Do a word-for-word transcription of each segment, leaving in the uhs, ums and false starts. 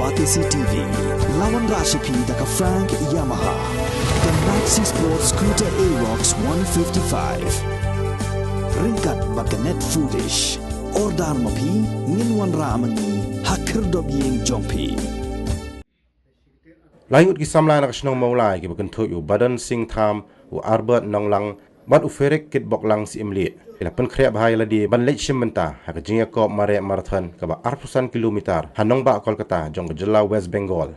Batesi T V, la wanrah sha phi da ka Frank Yamaha, ka Maxi Sport Scooter Aerox one fifty-five. Ryngkat bad ka Net Foodish. Order ma phi, ngin wanrah ma ngi ha khyrdop ïing jong phi. Lai ngut ki samla na ka shnong Mawlai kiba kynthup ïa u Badan Singh Tham, u Arbert Nonglang bad u Ferik Kitboklang Syiemlieh ki la pynkhreh bha ïa lade ban leit shim bynta ha ka jingïakop mareh marathon kaba arphew san kilometer ha nongbah Kolkata jong ka jylla West Bengal.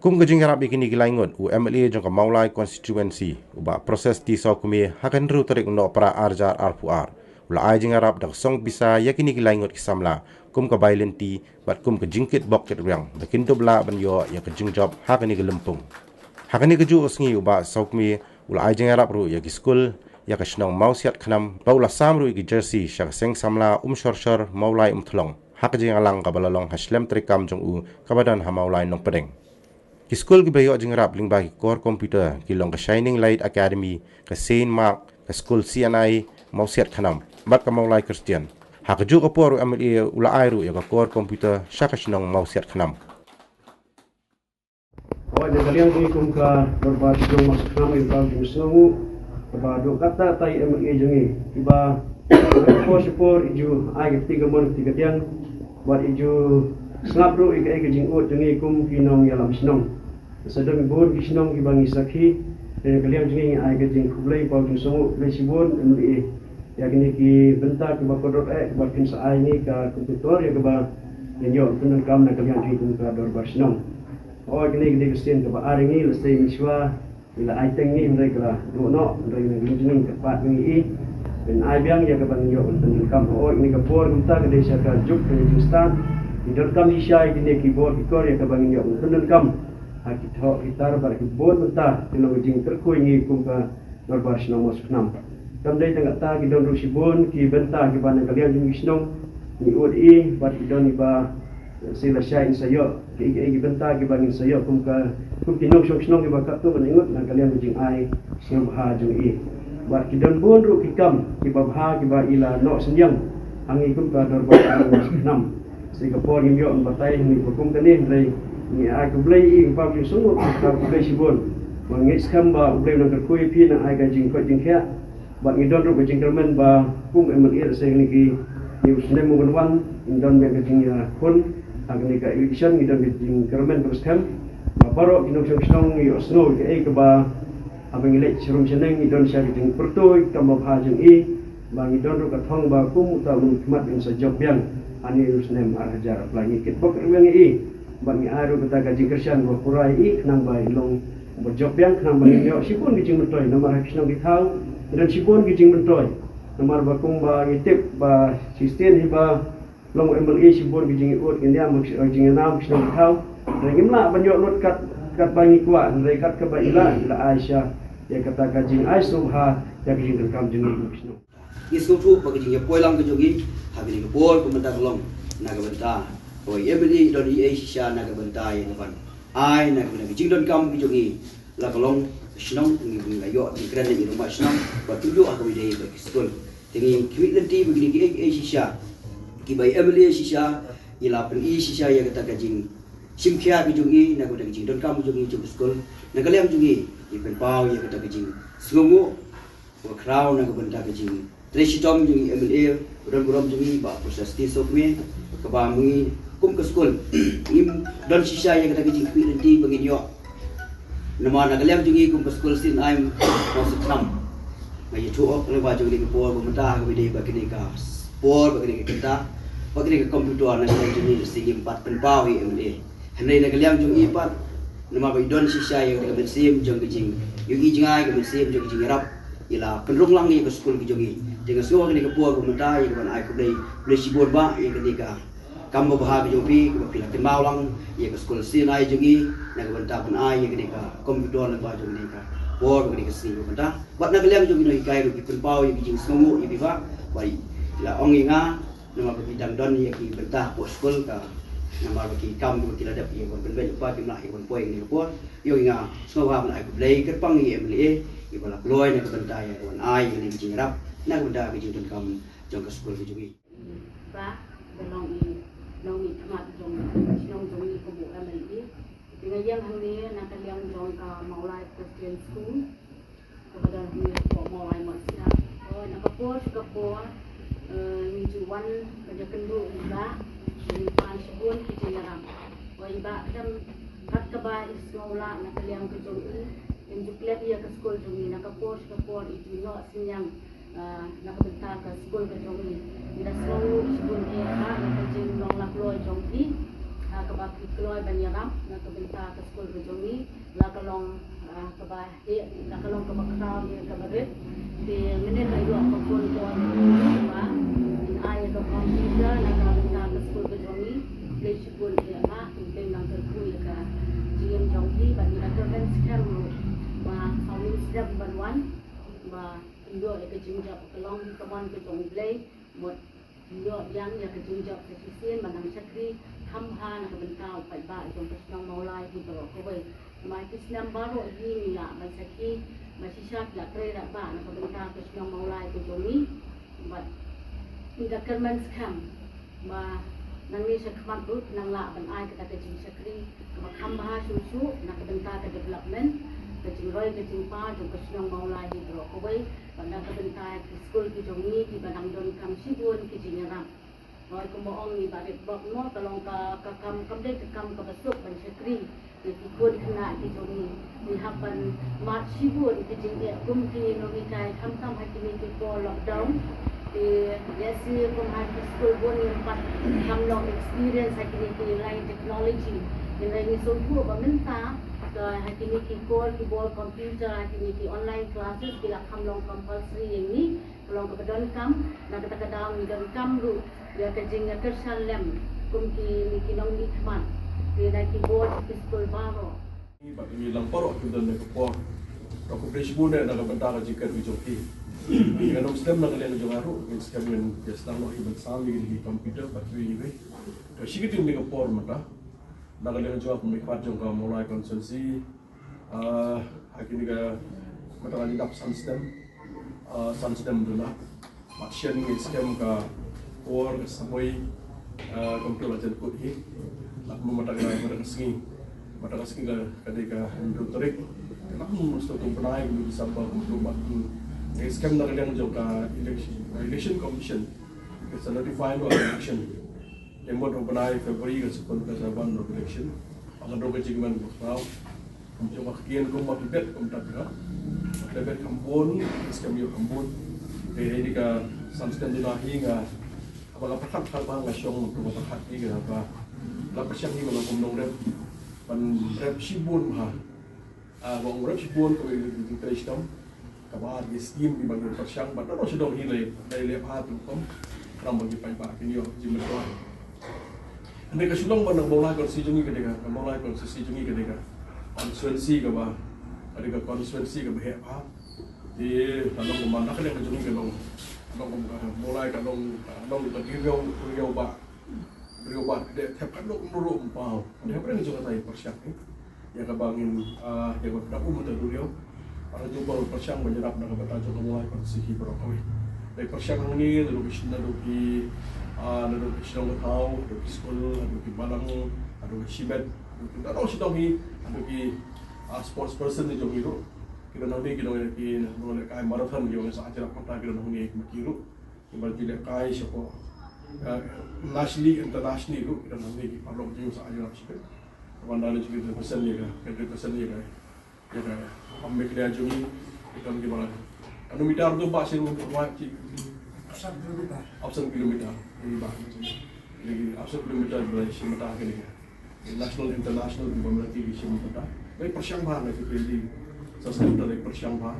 Kum ka jingïarap ïa kine ki lai ngut, u M L A jong ka Mawlai Constituency, u Bah Proses T Sawkmie, ha ka hynriew tarik u Nohprah ar hajar arphew ar, u la ai jingïarap da ka song pisa ïa kine ki lai ngut ki samla kum ka bai lynti bad kum ka jingkitbok kitrwiang ba kin dup lah ban ïoh ïa ka jingjop ha kane ka lympung. Ha kane kajuh ka sngi, u Bah Sawkmie u la ai jingïarap ruh ïa ki skul, ïa ka shnong Mawsiat Khnam, bad u la sam ruh ïa ki jersey sha ka seng samla Umshorshor Mawlai Umthlong ha ka jingïalang kaba la long ha shlem treikam jong u kaba don ha Mawlai Nongpdeng. Ki skul kiba ïoh jingïarap lyngba ki kor computer ki long ka Shining Light Academy, ka Saint Mark, ka skul C N I Mawsiat Khnam bad ka Mawlai Christian. Ha kajuh ka por, u M L A u la ai ruh ïa ka kor computer sha ka shnong Mawsiat Khnam. Hooid, na ka liang jong ngi kum ka dorbar shnong Mawsiat Khnam, ïa ka jingsngewnguh kaba duk katta katta ïa u M L A jong ngi, iba por sha por i ju ai ka kti kamon kti kadiang bad i ju sngap ruh ïa kaei ka jingud jong ngi kum ki nongïalam shnong. Sa don bun ki shnong kiba ngi sakhi. Na ka liang jong ngi, ngi ai ka jingkhublei, paw jingsngewnguh, khublei shibun, M L A, ïa kine ki bynta kiba kordor eh kiba kin sa ai ngi ka computer ïa kaba ngin ïoh pyndonkam na ka liang jong ngi kum ka dorbar shnong. Hooid, kine ki dei ka sien kaba ar ïa ngi, lehse mynshuwa ngi la ai teng ngi, hynrei ka la duh noh, hynrei na ka liang jong ngi ka pat ngi i, ban ai biang ïa kaba ngin ïoh pyndonkam. Hooid, kine ka por kumta ka dei sha ka juk ka jingstad. Ngi donkam shisha ïa kine ki bor ki kor ïa kaba ngin ïoh pyndonkam ha ki thoh ki tar bad ki bun bynta, ki long ka jingkyrkhu ïa ngi kum ka dorbar shnong Mawsiat Khnam. Kam dei tang katta, ki don ruh shibun ki bynta kiba na ka liang jong ki shnong ngi ud i, bad ki don iba, eh, sa lashai ngin sa ïoh, ki, ki, ki bynta kiba ngin sa ïoh kum ka, kum ki nongshong shnong kiba katto katne ngut na ka liang ka jingai sngewbha jong i. Bad ki don bun ruh ki kam kiba bha kiba i la noh synñiang ha ngi kum ka dorbar shnong Mawsiat Khnam. Sa ka por ngim ïoh ban batai hangne ba kum kane, hynrei ngi ai khublei ïa i, paw jingsngewnguh, paw khublei shibun. Ba ngi ngeit skhem ba U Blei un nang kyrkhu ïa phi, nang ai ka jingkoit jingkhiah. Bad ngi don ruh ka jingkyrmen ba kum M L A, lehse kine ki, kine u snem u ban wan, ngi don biang ka jingïakhun ha kane ka election, ngi don ka jingkyrmen kaba skhem ba baroh ki nongshong shnong ngi ïohsngew ïa kaei kaba, haba ngi leit sharum shaneng, ngi don sha ka jingpyrthuh kam ba bha jong i. Ba ngi don ruh ka thong ba kum uta u nongmihkhmat ngin sa jop biang ha une u snem ar hajar arphew lai. Ngi kitbok kitrwiang ïa i, bad ngi ai ruh kata ka jingkyrshan ba pura ïa i khnang ba i long ba jop biang, khnang ba ngin ïoh shibun ki jingmyntoi. Namar ha ki shnong ki thaw ngi don shibun ki jingmyntoi. Namar ba kumba ngi tip ba shisien hi ba long M L A, shibun ki jingïaud ngin ïam, ki jingïanam ki shnong ki thaw. Hynrei ngim lah ban ïoh lut kat, katba ngi kwah, hynrei kat kaba i la, i la ai sha ïa kata ka jingai sngewbha ïa ka jingdonkam jong ngi kum ki shnong. Ngi sngewthuh ba ka jingïapoi lang ka jong ngi ha kane ka por ka mynta ka long na ka bynta kaba i M L A i don i ei shisha na ka bynta ïa ka ban ai na ka bynta ka jingdonkam ka jong ngi. La ka long ka shnong, ngi, ngi la ïoh jingkren na i rangbah shnong, bad kumjuh ha kaba ïadei bad ki skul. Te ngi khmih lynti ba kine kiei kiei shisha kiba i M L A shisha i la pyni shisha ïa kata ka jingshim khia ka jong i na ka bynta ka jingdonkam ka jong i jong ka skul. Na ka liang jong i, i pynpaw ïa kata ka jingsngewnguh ba khraw na ka bynta ka jingtrei shitom jong i M L A ba don burom jong i, Bah Proses T Sawkmie, kaba ma ngi kum ka skul ngim don shisha ïa kata ka jingkhmih lynti ba ngin ïoh. Namar na ka liang jong i kum ka skul C N I Mawsiat Khnam, nga ïathuh lyngba jong kane ka por ba mynta ha kaba ïadei bad kane ka por, bad kane ka kynta, bad kane ka computer, na ka liang jong i lehse ngim pat pynpaw ïa i M L A. Hynrei na ka liang jong i pat, namar ba i don shisha ïa ka mynsiem jong ka jingïohi jngai, ka mynsiem jong ka jingïarap, i la pynrung lang ïa ka skul ka jong i. Te nga sngew ha kane ka por ba mynta ïa ka ban ai khublei, khublei shibun bah ïa kane ka kam babha ka jong phi kaba phi la kynmaw lang ïa ka skul C N I jong i na ka bynta ban ai ïa kane ka computer lyngba jong kane ka por, kane ka sngi ba mynta. Bad na ka liang jong ki nonghikai ruh ki pynpaw ïa ka jingsngewnguh ïa phi bah, ba i la ong ïa nga, namar ba ki dang don ïa ki bynta hapoh skul ka, namar ba ki kam kiba ki la dep ïa ban pynbeit lypa, kim lah ïa ban poi ha kane ka por. Ïoh, nga sngewbha ban ai khublei kyrpang ïa i M L A iba la kloi na ka bynta ïa ka ban ai ïa kane ka jingïarap na ka bynta ka jingdonkam jong ka skul ka jong i. Bah, ka long i nongmihkhmat jong shnong jong i kum u M L A. Hangne na ka liang jong ka Mawlai Christian School, kaba don hangne hapoh Mawlai Mawsiang. Hooid, na ka por sha ka por, eh, ngi ju wan ban ïakynduh ïa i Bah, ngi pan shibun ki jingïarap. Hooid, i Bah, khlem kat kaba i sngew lah na ka liang ka jong i, im ju klet ïa ka skul jong ngi, na ka por sha ka por i ju ïoh synñiang, ah, na ka bynta ka skul ka jong i. Ngi da sngew shibun eh, ah, na ka jinglong lakloi jong i, ah, kaba phi kloi ban ïarap na ka bynta ka skul ka jong i, la ka long, ah, kaba heh, la ka long kaba khraw ne kaba rit. Te mynne la ïoh ka phone call ba in ai ïa ka computer na ka bynta ka skul ka jong i. Khublei shibun eh, ah, te ngi nang kyrkhu ïa ka jingim jong i, bad ngi da kyrmen skhem ruh ba hynnin sdang ban wan ba pyndonkam ïa ka jingjop ka long ka mon ka jong U Blei, mut pyndonkam ïa ka jingjop ka shisien ban nang shakri kham bha na ka bynta u paidbah jong ka shnong Mawlai hi baroh kawei. Namar ki snem baroh hi ngi lah ban sakhi, ba shisha ki la trei rangbah na ka bynta ka shnong Mawlai ka jong ngi. Bad ngi da kyrmen skhem ba nangne sha khmat ruh nang lah ban ai kata ka jingshakri kaba kham bha shuh shuh na ka bynta ka development, ka jingroi ka jingpar jong ka shnong Mawlai hi baroh kawei, bad na ka bynta ki skul ki jong ngi kiba dang donkam shibun ki jingïarap. Hooid, kumba ong i Bah Rit Bok mo, ka long ka, ka kam, kam dei ka kam kaba suk ban shakri ïa ki khun khynnah ki jong ngi. Ngi hap ban mad shibun ki jingeh kum ki nonghikai, khamtam ha kine ki por lockdown. Te lehse kum ha ki skul bun ngim pat kham long experience ha kine ki line technology. Hynrei ngi sngewthuh ba mynta ka ha kine ki por ki bor computer, ha kine ki online classes ki la kham long compulsory ïa ngi. Ka long kaba donkam, na kata ka daw ngi donkam ruh ïa ka jingïakyrshan lem kum kine ki nongmihkhmat, ïa na ki bor ki skul baroh. Bad ngi lang baroh ki don na ka por. Ka khublei shibun na ka bynta ka jingkyrkhu jong ki. Ngi ngam skhem na ka liang jong nga ruh, ngin skhem ngin ïa sdang noh hi ban sam ïa ki computer bad kiwei kiwei. Ka shi ka jingmih ka por mynta. Na ka liang jong nga kum i khmat jong ka Mawlai constituency, ah, ha kine ka mynta ngi dap san snem, ah, san snem duna. Bad shen ngi skhem ka por ka samoi, ah, kumto la jan kut hi. Lak mynta ka, mynta ka sngi, mynta ka sngi ka, ka dei ka hynriew tarik. Lak mynta ka bnai December kumto bad ngi skhem na ka liang jong ka election, election commission ka sa notify noh election. Te mut u bnai February ka sa pyn ka sa ban noh election. Ka don ka jingman ba khraw. Jong ka ktien kumba phi bet kumta ka. Phi bet kham bun, skhem ïoh kham bun. Te ini ka san snem duna hi nga, haba nga pyrkhat pyrkhat ba nga shong kumba pyrkhat hi nga ba la pyrshang hi ba nga kum nongrep ban rep shibun bha. Ah, ba u rep shibun kaba ïa ki trei shitom. Kaba ar ki skim kiba ngi pyrshang bad naduh sha dong hi lei, lei leh bha tu kum. Khnang ba ki paidbah kin ïoh jingmyntoi. Hynrei ka Shillong bad na ka Mawlai constituency jong ngi ka dei ka, ka Mawlai constituency jong ngi ka dei ka constituency kaba, ka dei ka constituency kaba heh bha. Te ka long kumba na ka liang ka jong ngi ka long, ka long kumba ka Mawlai ka long, ka long ka duriaw, duriaw ba. Duriaw ba ka dei thep ka long ruh ym paw. Ka dei hapdeng jong kata i pyrshang, eh. Ïa kaba ngin, ah, ïa kaba da um ta duriaw. Para jong ba pyrshang ban ïarap na ka bynta jong ka Mawlai constituency baroh kawei. Dei pyrshang hangne naduh ki, naduh ki, ah, naduh ki shnong ka thaw, naduh ki skul, naduh ki balang, naduh ki shimet, naduh ki, naduh sha dong hi, naduh ki, ah, sports person jong ngi ruh. Ki don hangne ki nongleh, ki nongleh kai marathon ki ong sa ïarap mynta ki don hangne ki ruh. Kiba ju leh kai shapoh, eh, nationally, internationally ruh, ki don hangne ki paralok jong ngi sa ïarap shibit. Kaba nda ne jong ngi represent ïa ka, ka represent ïa ka, ïa ka, um, Meghalaya jong ngi, ki don kiba la. Katno meter tu ba shin wa chi? Arphew kilometer. Arphew kilometer. Ni ba. Ni arphew kilometer ba shin mata kane ka. National, international, kiba mynta ki shim mynta. Dei pyrshang bha na ki peli. Sa sa mynta dei pyrshang bha.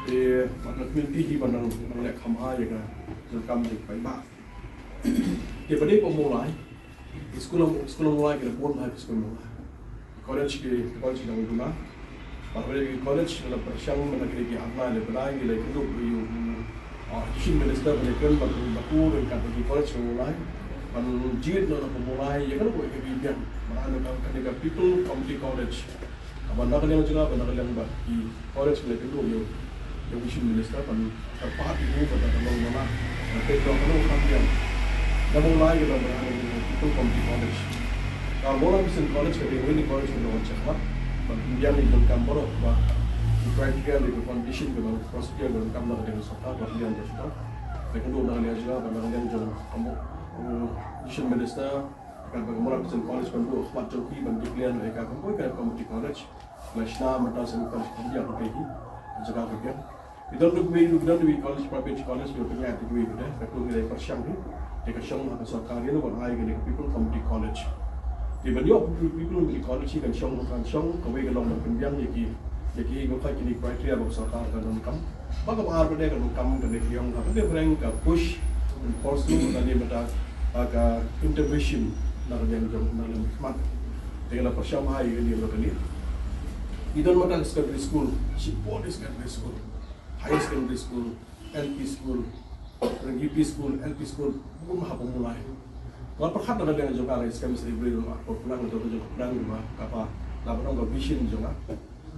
Te, bad na community hi ba nang, nang leh kham bha ïa ka jingkam jingpynbha. Te ba dei ba Mawlai. Skul, skul Mawlai ki la bun bha, skul Mawlai. College ki, college ki dang duna. Bad haba ki college ki la pyrshang mynta ki ar bnai le bnai ki la kynduh ïa u, ah, education minister ba la kren bad u, bad u ryngkat bad ki college ki Mawlai. Ban jied noh na ka Mawlai ïa kano ka, ïa ka biang. Ba na ka, kane ka People Community College. Kaba na ka liang jong nga, ba na ka liang bad ki college ki la kynduh ïa u, ïa u education minister ban kyrpad ïa u ba da ka long Mawlai. Ban peit noh kano ka biang. Na Mawlai ki la ba na ka People Community College. Ka Mawlana Mission College ka dei kawei na ki college kiba don shakhmat. Bad pynbiang ïa ki donkam baroh ba ki criteria ne ki condition kiba, procedure kiba donkam na ka liang ka sorkar, ba pynbiang da ka sorkar. Te ka dei na ka liang jong nga bad na ka liang jong ka Education Minister, ka Mawlana Mission College ban buh ha khmat jong ki ban declare ïa ka kum kawei ka community college. La shna mynta sa ka college pynbiang ka dei hi. Jaka ka biang. Ki don da kiwei, ki don da kiwei college, private college, ki don da kiwei, ki don da kiwei, ka tu ngi dei pyrshang hi. Te ka shong ha ka sorkar ïa ban ai kane ka People Community College. Te ban ïoh People Community College hi kan shong, kan shong kawei ka long ban pynbiang ïa ki, ïa ki, ba khot kine criteria ba ka sorkar ka donkam. Ba kaba ar pat de ka donkam kane ka ïong ka, ka dei pyrshang ka push and pursue na ne mynta, ah, ka intervention na ka liang jong, na ka liang khmat. Te ka la pyrshang ha ïa kane, ïa kane. Ki don mynta ka secondary school, shipor secondary school, higher secondary school, L P school, U P school, L P school, bun ha ba mulai. Nga pyrkhat na ka liang jong ka, ka skhem cerebral, nga pyrkhat na ka jong ka plan, kaba, kaba, la ba dang ka vision jong nga.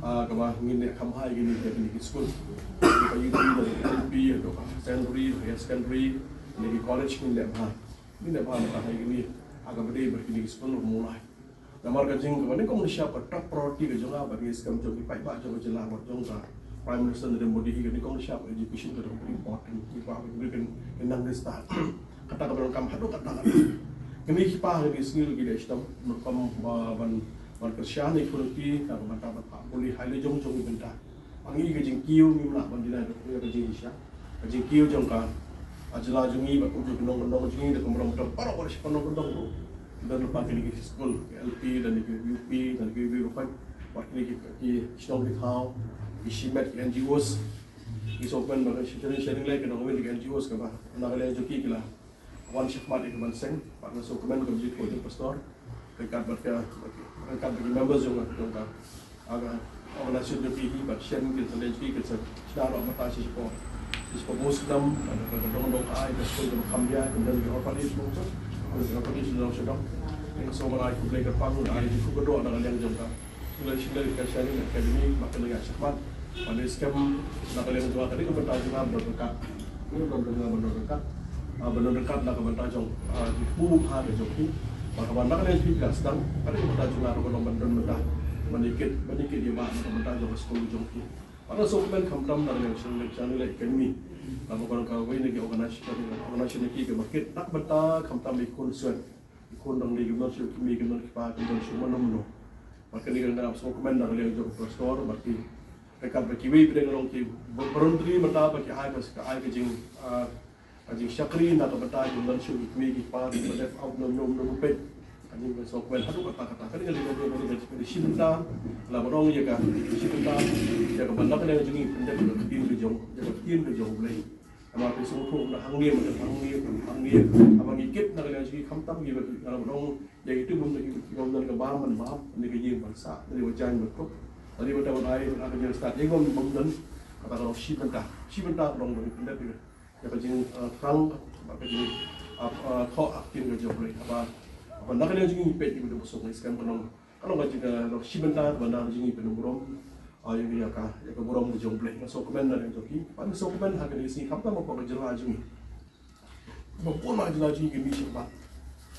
Ah, kaba ngin ïa kham ha ïa kine, ïa kine ki school. Ka U P, ka L P, ka secondary, ka secondary, kine ki college ngin ïa ha. Ngin ïa ha, ha ïa kine. Ah, kaba dei ba kine ki school ba mulai. Namar ka jing kaba nyngkong nyngshap, ka top priority ka jong nga bad ngi skhem jong ki paidbah jong ka jylla bad jong ka Prime Minister Narendra Modi hi, ka nyngkong nyngshap education ka dei kaba important. Ki paidbah ki nang ki stad. Kata kaba donkam haduh katta katta. Kine ki paidbah ki sngi ki dei shitom, donkam ba ban, ban kyrshan ïa ki pule, ka ban ta ban pule ha la jong jong ki bynta. Ba ngi ka jingkiew ngim lah ban deny da ka jingshisha. Ka jingkiew jong ka, ah, jylla jong ngi bad kum jong ki nongkyndong jong ngi da ka burom baroh baroh shi nongkyndong ruh. Don lypa kine ki school, ki L P, don ki U P, don ki U P ruh, bad kine ki, ki shnong ki thaw, ki shimet, ki N G Os. Ngi sngewkmen ba ka shisha shisha ngi leh ki nongwei ki N G Os kaba na ka liang jong ki ki la wan shakhmat ïa ka ban seng, bad nga sngewkmen ka jingkyrkhu jong pastor. Ryngkat bad ka, ryngkat bad ki members jong, jong ka, ah, ka organization jong ki hi, bad shen ki sa leh ki, ki sa shna noh mynta shi shipor, shi shipor bus kdam, ka, ka, ka dong dong ka ai, ka skul ka kham bia, ka don ki orphanage mong ka, ka don ki orphanage dong sha dong. Nga sngewbha ai khublei kyrpang, ai khublei kyrdoh na ka liang jong ka. Shu leh, shu leh ka Shining Academy, ba ka leh shakhmat. Ban ïa skhem na ka liang jong nga, ka dei ka bynta jong nga ban don ryngkat. Ka dei ka bynta jong nga ban don ryngkat. Ah, ban don ryngkat na ka bynta jong, ah, ki kpu bha ka jong ki. Bad kaba na ka liang jong ki ka sdang, ka dei ka bynta jong nga ruh ka long ban don bynta. Ban ïa kit, ban ïa kit ïa ba na ka bynta jong ka skul jong ki. Bad nga sngewkmen khamtam na ka liang Shining, Shining Academy. Kaba ka long kawei na ki organization, organization na ki kaba kit na ka bynta khamtam ïa ki khun swet. Ki khun dang dei kim don shuh ki kmie, kim don ki kpa, kim don shuh mano mano. Bad kane ka nga sngewkmen na ka liang jong ka pastor, bad ki ryngkat bad kiwei pat de ki long ki voluntary mynta ba ki ai, ba ki ai ka jing, ah, ka jingshakri na ka bynta kim don shuh ki kmie ki kpa, kiba dep out, no, no, no, peit. Kane nga sngewkmen haduh katta katta. Kane ka dei, kane ka dei, kane ka dei shi bynta, la ba ong ïa ka shi bynta, ïa kaba na ka liang jong ngi pyndep ïa ka ktien ka jong, ïa ka ktien ka jong U Blei. Namar phi sngewthuh na hangne, mynta hangne, hangne. Haba ngi kit na ka liang jong ngi khamtam ngi ba ngi la ban ong ïa kitu bym, ki bym don kaba man ba ne ka ïing ban sah, ne ka jaiñ ban kup. Lane mynta ban ai na ka jingstad ïa bym, bym don. Kata ka long shi bynta, shi bynta ka long ban pyndep ïa ka jing, eh, thrang, ka jing, eh, eh, thoh ha ka ktien ka jong U Blei. Haba, haba na ka liang jong ngi peit ïa kitu ba suk ngi skhem ka long Ka long ka jing, ka long shi bynta kaba na ka jong ngi pynburom, ah, ïa ka, ïa ka burom ka jong U Blei. Nga sngewkmen na ka liang jong ki. Bad nga sngewkmen ha kane ka sngi khamtam hapoh ka jylla jong ngi. Ba bun na ka jylla jong ngi ki mih shakhmat.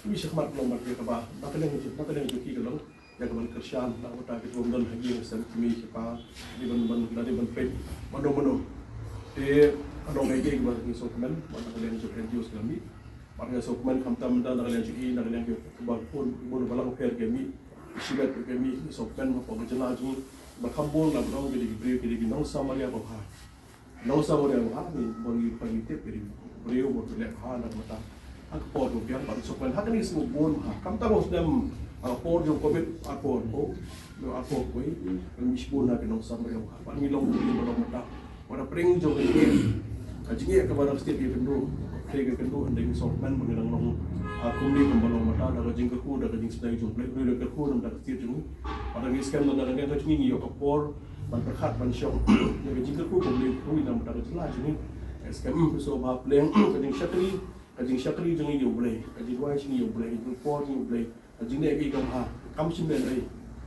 Ki mih shakhmat ka long bad ïa kaba na ka liang jong, na ka liang jong ki ka long ïa ka ban kyrshan na ka bynta ki bym don ha ïing ha sem, ki mih ki pa, ki ban, ban, ban, ban peit mano mano. Te ka long kaei kaei kaba ngi sngewkmen bad na ka liang jong N G Os ki la mih. Bad nga sngewkmen khamtam na ka liang jong i, na ka liang jong i, ba bun, bun balang pher ki mih, shimet ki mih, nga sngewkmen hapoh ka jylla jong i, ba kham bun la ba dang ki dei ki briew, ki dei ki nong Samaria babha. Nong Samaria babha, ngi bun ngi ba ngi tip ki dei ki briew ba ki leh bha na ka bynta. Ha ka por ba biang, bad nga sngewkmen ha kane ka sngi bun bha. Khamtam u snem, ha ka por jong Covid, ha ka por ko, ha ka por ko, ngi shibun ha ki nong Samaria babha. Bad ngi long ki ba long mynta. Wat la pyrshah jong ka jingeh, ka jingeh kaba dang stet ïakynduh, pyrshah ïakynduh, hynrei ngi sngewkmen ba ngi dang long, ah, kumne kumba long mynta, da ka jingkyrkhu, da ka jingsneng jong U Blei, U Blei u la kyrkhu na ka bynta ka stet jong ngi. Bad ngi skhem ba na ka liang ka jong ngi ngi ïoh ka por ban pyrkhat ban shong ïa ka jingkyrkhu ka U Blei u kyrkhu na ka bynta ka jylla jong ngi. Ngi skhem, mm, sngewbha pyrshah ka jingshakri, ka jingshakri jong ngi ïa U Blei, ka jingduwai jong ngi ïa U Blei, ka jingpor jong ngi ïa U Blei. Ka jingleh ka kam ha, kam shym leh ei.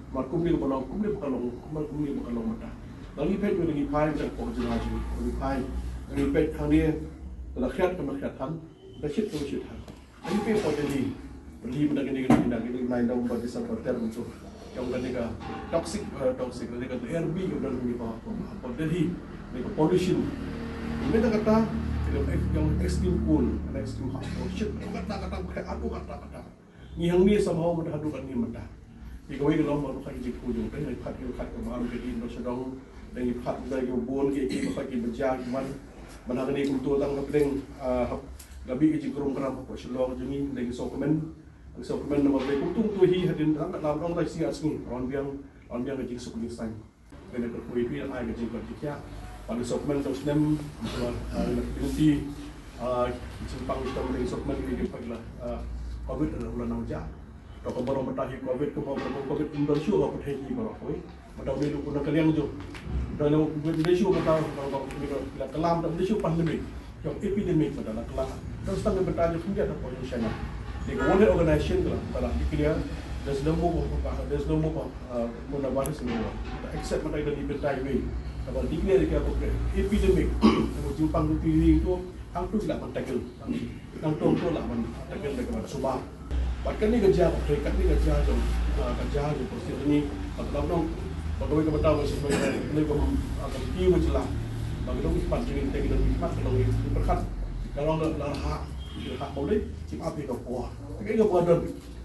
Namar kumne ba ka long, kumne ba ka long, kumne, kumne ba ka long mynta. Lada ngi peit, lada ngi phai mynta hapoh ka jylla jong ngi, lada ngi phai, lada ngi peit hangne, ka la khriat, ka la khriat than, ka la shit, ka la shit than. Lada ngi peit hapoh Delhi, Beli mynta kane ka, kane ka nine November, December ter mynta. Jong kane ka toxic, eh, toxic, kane ka air bi ka don kane ka, ka Delhi, kane ka pollution. Mynta kata, kane ka ex-, jong extreme cold, kane extreme hot, oh shit, kata, kata, kata, kata, kata. Ngi hangne somehow mynta haduh kane mynta. Ïa kawei ka long ba ka jingkyrkhu jong phi, ngi phah, ngi phah ka ba ka dei ba sha dong, ngi phah ka ba bun ki, ki ba ki ba ja ki man. Mynta kane kumto tang hapdeng, ah, hap, ka bi ka jingkrum kram hapoh Shillong jong ngi, ngi sngewkmen. Ngi sngewkmen namar ba kumto kumto hi hadien tang ka lam dong tai sia sngi. Ron biang, ron biang ka jingsuk jingsaiñ. Kane ka kyrkhu ïa phi ai ka jingkyrkhu jingkhiah. Bad ngi sngewkmen dong snem, ah, ngi la kynti, ah, jingpang jingtom ngi sngewkmen ngi jingpang la, ah, covid la, la nang jah. To ka baroh mynta hi covid, ka baroh covid ym don shuh ha pyrthei hi baroh, oi. Mynta ym don shuh na ka liang jong. Ym don shuh mynta, la kylam, ym don shuh pandemic. Jong epidemic mynta la kylam. Tang tang mynta jong khyndiat hapoh jong China. Dei ka World Health Organization ka la, ka la declare there's no more, there's no more, uh, coronavirus in the world. Except mynta ïa ka mynta iwei. Ka la declare ïa ka epidemic. Ka jingpang jingtih ri to, hangto la ban tackle. Hangto to la ban tackle da kaba suba. Bad kane ka jia, ka kane ka jia jong, ah, ka jia jong Palestine ni, bad ka long, bad kawei ka bynta ba shisha ba kane ka, ah, ka kiew ka jylla. Bad ka long i khmat jong ngi, te ka long i khmat, ka long i pyrkhat. Ka long la, la rhah, la rhah ba u lei, kim ap ïa ka por. Kane ka por don,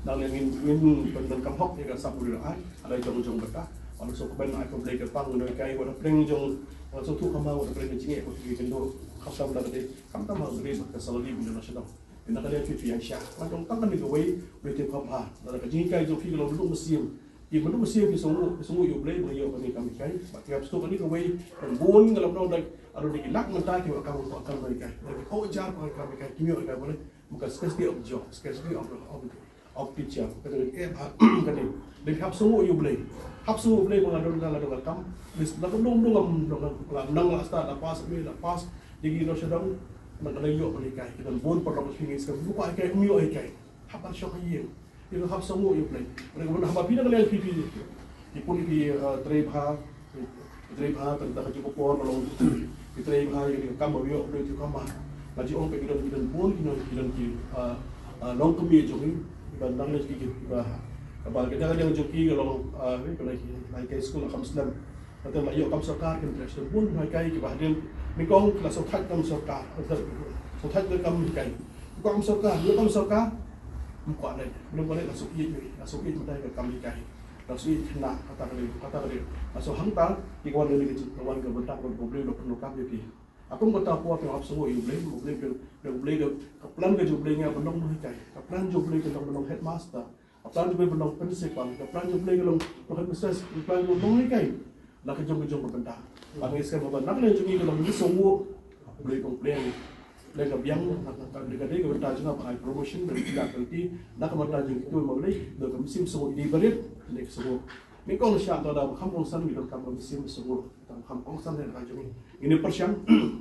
dang lei ngin, ngin pyndonkam hok ïa ka sap u lei ai, ala jong jong bynta. Bad sngewkmen ai khublei kyrpang ïa u Blei, wat hapdeng jong, wat sngewthuh kham, wat hapdeng jingeh, wat hapdeng jingduh, khamtam da ka dei, khamtam ha u Blei bad ka salary ba ngi don sha dong. Ïa na ka liang phi phi ïa sha. Wat ong tang kane kawei, Blei te pha pha. Lada ka jinghikai jong phi ka long mluh mynsiem. Ki mluh mynsiem ki sngewnguh, ki sngewnguh ïa u Blei ba ngi ïoh kane ka kam hikai. Bad ki hap sngewthuh kane kawei, kan bun nga lam dong da, ado da ki lak mynta ki ïoh kam, ïoh kam hikai. Da ki hajar ïoh kam hikai, kim ïoh hikai ba lei. Ka scarcity of job, scarcity of, of, of teacher. Kata ka eh ba kane. Da ki hap sngewnguh ïa u Blei. Hap sngewnguh ïa u Blei ba nga don, nga la don ka kam. List la don dong dong am dong ka, la nang la start, la pass, me la pass. Degree noh sha dong. Nang ka la ïoh ba hikai. Ki don bun paralok sha ngi, sngewbha hikai, ym ïoh hikai. Hap ban shong ha ïing. Ïa ka hap sngewnguh ïa u Blei. Hynrei ka ban hap phi na ka liang phi phi. Phi pun phi, eh, trei bha. Phi trei bha tang da ka jingkyrkhu ka long. Phi trei bha ïa ka kam ba ïoh u Blei u kam bha. Nga ju ong ba ki don, ki don bun, ki don, ki don ki, eh, eh, longkmie jong ngi. Ki ban dang leh ki, ki ba. Kaba ka dang jong ki ka long, eh, ka long ki, ka long ki skul kam slem. Kata la ïoh kam sorkar, ki trei sha bun bha hikai kiba hadien nyngkong ki la sngewthuh kam sorkar, sngewthuh kam hikai. Ïoh kam sorkar, ïoh kam sorkar. Ym kwah leh, ym kwah leh, la suk ïeit, la suk ïeit mynta ka kam hikai. La suk ïeit khynnah, kata ka dei, kata ka dei. La suk hangta ki wan leh ka jingwan ka bynta ka U Blei la pyndonkam ïa ki. Hakum kata por phi hap sngewnguh ïa U Blei, U Blei, U Blei, U Blei ka plan ka jong U Blei nga ban long nonghikai. Ka plan jong U Blei ka long ban long headmaster. Ka plan jong U Blei ban long principal, ka plan jong U Blei ka long, long headmistress, ka plan jong U Blei long nonghikai. La ka jong ka jong ka bynta. Ba ngi skhem ba na ka liang jong ngi ka long ngi sngewnguh, U Blei kong pdiang. Lei ka biang, na ka, na ka dei ka bynta jong nga ba ai promotion, da ka, da ka, na ka bynta jong kito ma U Blei, da ka mynsiem sngewnguh, dei barit, dei ka sngewnguh. Nyngkong sha ka da ba kham kongsan ngi donkam ka mynsiem sngewnguh. Tang kham kongsan ha ka jong ngi. Ngin ïa pyrshang,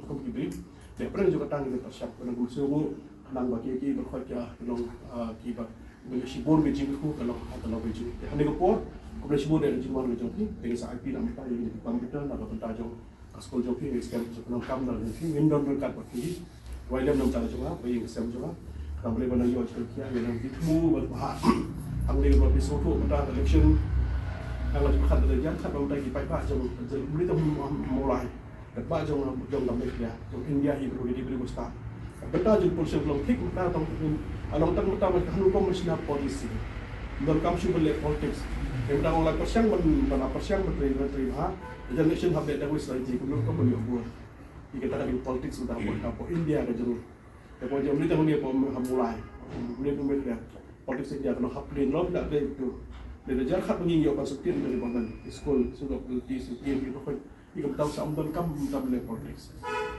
kum ki briew. Te pyrshang jong kata ngin ïa pyrshang. Khnang kum shu nang ba ki, ki ba khot ka, ki long, ah, ki ba, ba shibun ka jingkyrkhu ka long, ka long ka jing. Te ha kane ka por, khublei shibun ïa ka jingwan ka jong phi. Te ngin sa ai phi na ka bynta ïa ki computer, na ka bynta jong ka skul jong phi, ngin skhem jong ka kam na jong phi, ngin don ryngkat bad phi. Wai lem na ka bynta jong nga, ba ïa ka sem jong nga. Ka Blei ba nang ïoh jingkyrkhu, ïa nang jingthmu, ba ha. Hangne ba phi sngewthuh mynta ka election. Hangne ba khat da jan, khat ba mynta ki paidbah jong, jong, Blei ta Mawlai. Paidbah jong, jong ka Meghalaya, jong India hi, bro, hi, bro, start. Bynta jong pollution long thik mynta tang, a long tang mynta mynta hanu commissioner policy. Don kam shu ban leh politics. Mynta ong la pyrshang ban, ban pyrshang ban trei, ban trei bha. Jan election hap leh da wis lai ji, kum kum ban ïoh bor. Ïa kata ka dei politics mynta hapoh, hapoh India ka jong. Te hapoh jong India ka jong hapoh ha Mawlai. Mynta mynta politics India ka long hapdeng long da dei tu. Dei da jar khat ba ngi ïoh ban sukti da government. School, school of beauty, sukti ïa ka. Ïa ka bynta sa ym don kam, ym don leh politics.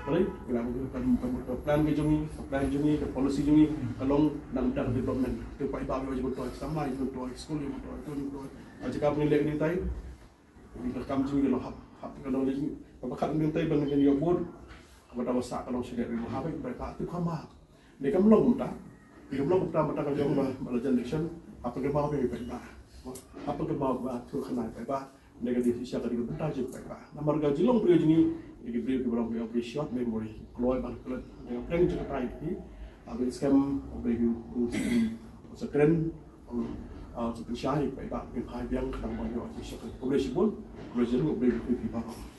Balei? Ngi la ka, ka, ka plan ka jong ngi, ka plan jong ngi, ka policy jong ngi ka long nang da development. Te paidbah ïa jong to, samla ïa jong to, school ïa jong to, ïa jong to. Ka jaka ba ngi leh ngi tai. Ngi ka kam jong ngi ka long hap, hap ka long leh ngi. Kaba khat ngi tai ban ngi ïoh bor. Kaba da ba sah ka long sha leh ri mo ha bai bai ba tu kham ba. Ngi kam long mynta. Ngi kam long mynta mynta ka jong ba, ba la jan election. Hap ka ba ba bai ba. Hap ka ba ba tu khana bai ba. Ngi ka dei shisha ka dei ka bynta jong ka. Namar ka jinglong briew jong ngi, ngi ki briew kiba long briew short memory. Kloi ban klet, ngi ka pyrshang jong ka trai ki. Ba ngi skhem, ba ngi, Sa kren, ah, sa pynshai, paidbah, pynphai biang, khnang ban ïoh, sa kren. Khublei shibun, khublei shibun, khublei shibun, khublei shibun.